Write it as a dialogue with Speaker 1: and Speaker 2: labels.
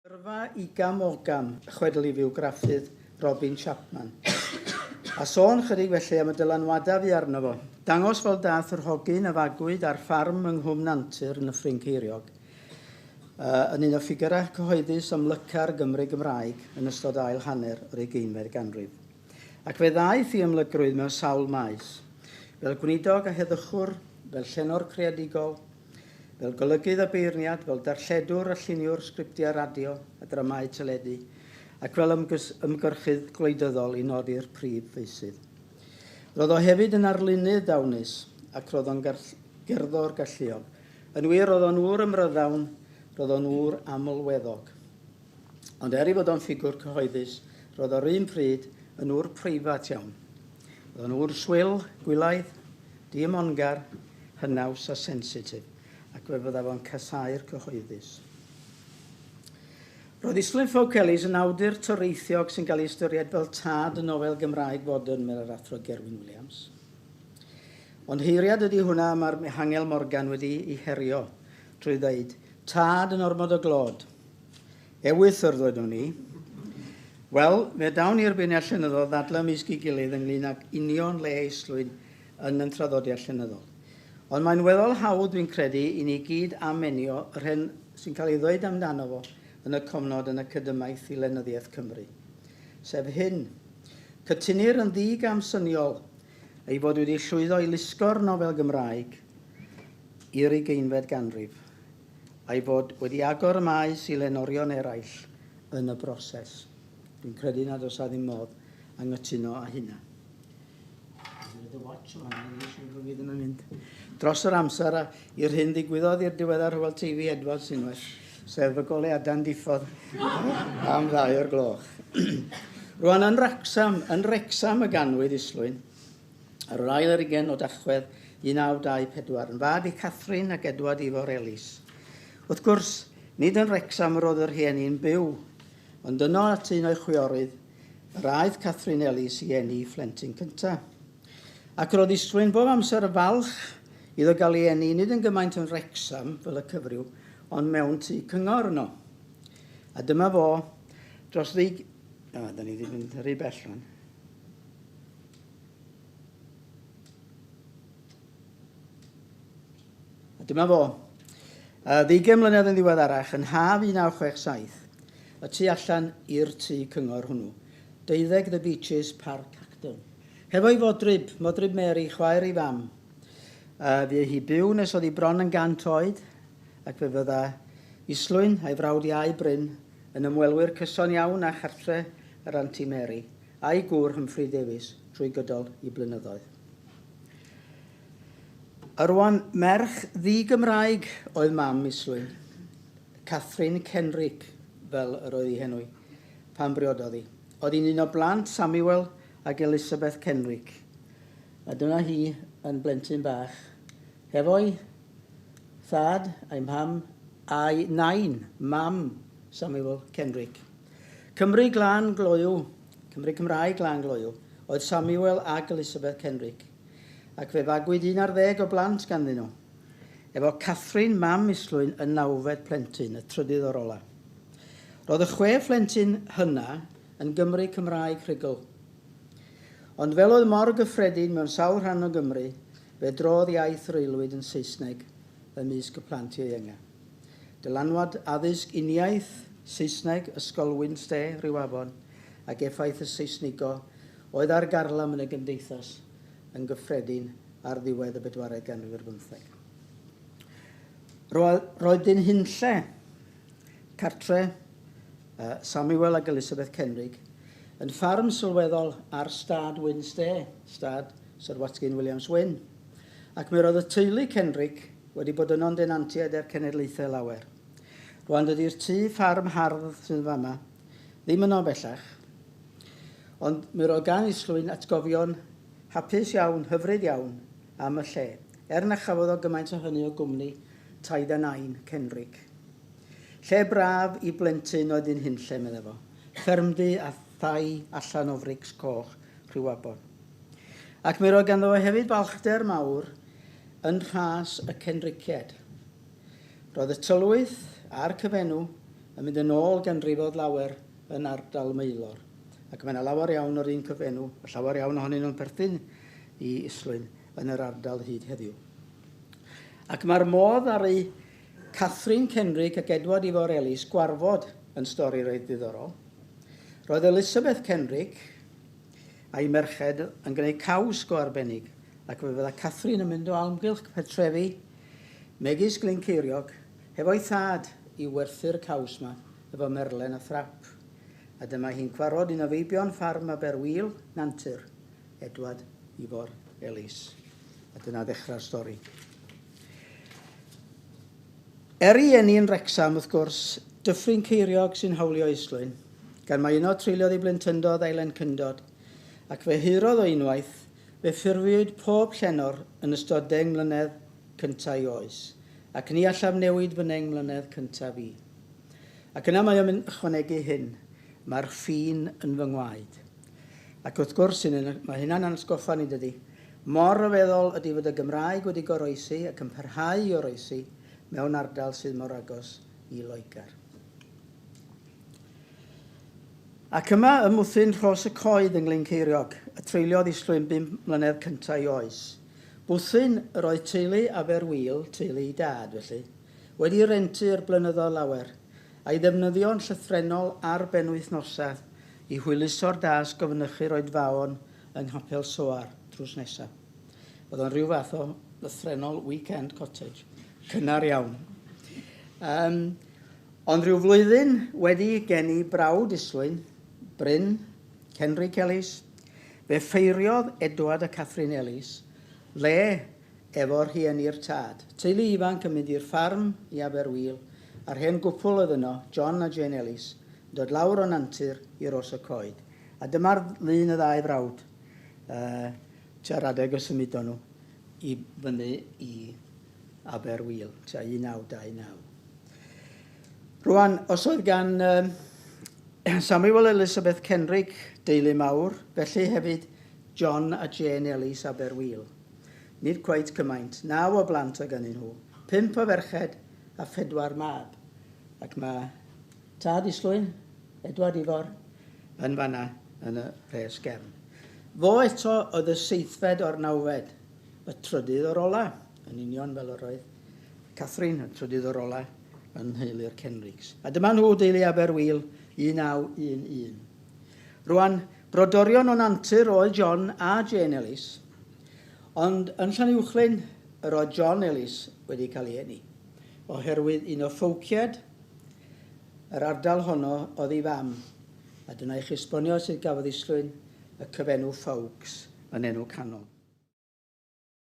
Speaker 1: Gyrfa igam ogam, chwedl i fywgraffydd Robin Chapman. A sôn chydig felly am y dylanwadau fu arno fo. Dangos fel dath yr hogyn a fagwyd ar ffarm yng Nghwm Nantur yn Nyffryn Ceiriog, yn un o ffigyrau cyhoeddus amlyca'r Gymru Gymraeg yn ystod ail hanner yr ugeinfed ganrif. Ac fe ddaeth i amlygrwydd mewn sawl maes, fel gweinidog a heddychwr, fel llenor creadigol, Fel golygydd a beirniad, fel darlledwr a lluniwr sgriptiau radio a dramâu teledu, ac fel ymgyrchydd gwleidyddol i nodi'r prif feysydd. Roedd o hefyd yn arlunydd dawnus ac roedd o'n gerddor galluog. Yn wir, roedd o'n ŵr ymryddawn, roedd o'n ŵr amlweddog. Ond er ei fod o'n ffigwr cyhoeddus, roedd o'r un pryd yn ŵr preifat iawn. Roedd o'n ŵr swil, gwylaidd, diymhongar, hynaws a sensitif, ac fe fydda fo'n casáu'r cyhoeddus. Roedd Islwyn Ffowc Elis yn awdur toreithiog sy'n cael ei ystyried fel tad y nofel Gymraeg fodern, meddai'r Athro Gerwyn Wiliams. Ond heiriad ydy hwnna mae'r Mihangel Morgan wedi ei herio trwy ddeud, tad yn ormod o glod. Ewythr, ddwedwn i. Wel, fe dawn i'r beirniad llenyddol ddadlau ymysg ei gilydd ynglyn ag union le Islwyn yn yn traddodiad llenyddol. Ond mae'n weddol hawdd, dwi'n credu, i ni gyd amenio yr hyn sy'n cael ei ddweud amdano fo yn y cofnod yn y Cydymaith i Lenyddiaeth Cymru. Sef hyn, Cytunir yn ddig-amsyniol ei fod wedi llwyddo i lusgo'r nofel Gymraeg i'r ugeinfed ganrif, a'i fod wedi agor y maes i lenorion eraill yn y broses. Dwi'n credu nad oes 'na ddim modd anghytuno â hynna. The watch yma, dwi'n siŵr bod fi ddim yn mynd dros yr amser a i'r hyn ddigwyddodd i'r diweddar Hywel Teifi Edwards unwaith, sef y goleuadau'n diffodd am ddau o'r gloch. Rwan yn Wrecsam, yn Wrecsam y ganwyd Islwyn, ar yr ail ar ugain o Dachwedd 1924, yn fab i Catherine ac Edward Ifor Ellis. Wrth gwrs, nid yn Wrecsam yr oedd y rhieni'n byw, ond yno at un o'i chwiorydd, Yr aeth Catherine Ellis i eni phlentyn cyntaf. Ac roedd Islwyn bob amser yn falch iddo gael ei eni nid yn gymaint yn Wrecsam, fel y cyfryw, ond mewn tŷ cyngor yno. A dyma fo, dros ddeug... O, da ni wedi mynd rhy bell rwan. A dyma fo. Ddeugain mlynedd yn ddiweddarach, yn haf 1967, y tu allan i'r tŷ cyngor hwnnw, deuddeg The Beeches, Parc Acton. Hefo'i fodryb, modryb Mary, chwaer ei fam. Fu hi byw nes oedd hi bron yn 100 oed, ac fe fydda Islwyn a'i frawd iau Bryn yn ymwelwyr cyson iawn â chartre yr Anti Mary, a'i gŵr Humphrey Davies trwy gydol i blynyddoedd. A rwan, merch ddi-Gymraeg oedd mam Islwyn, Catherine Kenrick, fel yr oedd ei henw hi, pan briododd hi. Oedd hi'n un o blant Samuel ac Elizabeth Kenrick. A dyna hi yn blentyn bach, hefo'i thad a'i mham a'i nain, mam Samuel Kenrick. Cymry glân gloyw, Cymry Cymraeg glân gloyw, oedd Samuel ac Elizabeth Kenrick. ac fe fagwyd un ar ddeg o blant ganddyn nhw, efo Catherine, mam Islwyn, yn nawfed plentyn, y trydydd o'r ola. Roedd y chwe phlentyn hynna yn Gymry Cymraeg rhugl. Ond fel oedd mor gyffredin mewn sawl rhan o Gymru, fe drodd iaith yr aelwyd yn Saesneg ymysg y plant ieuenga. Dylanwad addysg uniaith Saesneg Ysgol Wynnstay, Rhiwabon, ac effaith y Seisnigo oedd ar garlam yn y gymdeithas yn gyffredin ar ddiwedd y bedwaredd ganrif ar bymtheg. Roedd, roedd dyn hunlle, cartre Samuel ac Elizabeth Kenrick, yn ffarm sylweddol ar stad Wynnstay, stad Sir Watkin Williams Wynne, ac mi roedd y teulu Kenrick wedi bod yno'n denantiaid er cenedlaethau lawer. Rwan dydy'r tŷ ffarm hardd sydd yn fama ddim yno bellach, Ond mi roedd gan Islwyn atgofion hapus iawn, hyfryd iawn, am y lle, er na chafodd o gymaint o hynny o gwmni taid a nain, Kenrick. Lle braf i blentyn oedd un hunlle, medde fo, ffermdy a thai allan o frics coch Rhiwabon. Ac mi roedd ganddo fo hefyd falchder mawr yn rhas y Kenriciaid. Roedd y tylwyth a'r cyfenw yn mynd yn ôl ganrifoedd lawer yn ardal Maelor. Ac mae yna lawer iawn o'r un cyfenw, a llawer iawn ohonyn nhw'n perthyn i Islwyn yn yr ardal hyd heddiw. Ac mae'r modd ar ei Catherine Kenrick ac Edward Ifor Ellis gwarfod yn stori reit ddiddorol. Roedd Elizabeth Kenrick a'i merched yn gwneud caws go arbennig, ac fe fydda Catherine yn mynd o amgylch petrefi megis Glynceiriog hefo'i thad i werthu'r caws 'ma efo merlen a thrap. A dyma hi'n cwarfod un o feibion ffarm Aberwil, Nantur, Edward Ifor Ellis. A dyna ddechrau'r stori. Er ei eni yn Wrecsam, wrth gwrs, Dyffryn Ceiriog sy'n hawlio Islwyn, gan mai yno treuliodd ei blentyndod a'i lencyndod, ac fe haerodd o unwaith, fe ffurfiwyd pob llenor yn ystod 10 mlynedd cyntaf ei oes, ac ni allaf newid fy neng mlynedd cyntaf i. Ac yna mae o'n ychwanegu hyn, mae'r ffin yn fy ngwaed. Ac wrth gwrs, mae hynna'n atgoffa ni, dydy? Mor ryfeddol ydy fod y Gymraeg wedi goroesi ac yn parhau i oroesi mewn ardal sydd mor agos i Loegr. Ac yma ym mwthyn Rhos y Coed yng Nglynceiriog y treuliodd Islwyn bum mlynedd cyntaf ei oes. Bwthyn yr oedd teulu Aberwil, teulu ei dad, felly, wedi rentu er blynyddoedd lawer, a'i ddefnyddio'n llythrennol ar benwythnosau i hwyluso'r dasg o fynychu'r oedfaon yng Nghapel Soar drws nesaf. Oedd o'n rhyw fath o lythrennol weekend cottage, cynnar iawn. Um, ond rhyw flwyddyn wedi geni brawd Islwyn, Bryn, Henry Ellis, fe ffeiriodd Edward a Catherine Ellis le efo rhieni'r tad. Teulu ifanc yn mynd i'r ffarm i Aberwil, a'r hen gwpl oedd yno, John a Jane Ellis, yn dod lawr o Nantur i Ros y Coed. A dyma'r lun y ddau frawd uh, tua'r adeg y symudon nhw i fyny i Aberwil, tua 1929. Rwan, os oedd gan uh, Samuel Elizabeth Kenrick deulu mawr, felly hefyd John a Jane Ellis Aberwil. Nid cweit cymaint, 9 o blant oedd gennyn nhw, 5 o ferched a phedwar mab. Ac mae tad Islwyn, Edward Ifor, yn fanna yn y rhes gefn. Fo eto oedd y seithfed o'r nawfed, y trydydd o'r ola, yn union fel yr oedd Catherine, y trydydd o'r ola yn nheulu'r Kenricks. A dyma nhw, deulu Aberwil, 1911. Rwan, brodorion o Nantur oedd John a Jane Ellis, ond yn Llanuwchllyn yr oedd John Ellis wedi cael ei eni, oherwydd un o ffowciaid Yr ardal honno oedd ei fam, a dyna i chi esbonio sut gafodd Islwyn y cyfenw Ffoulkes yn enw canol.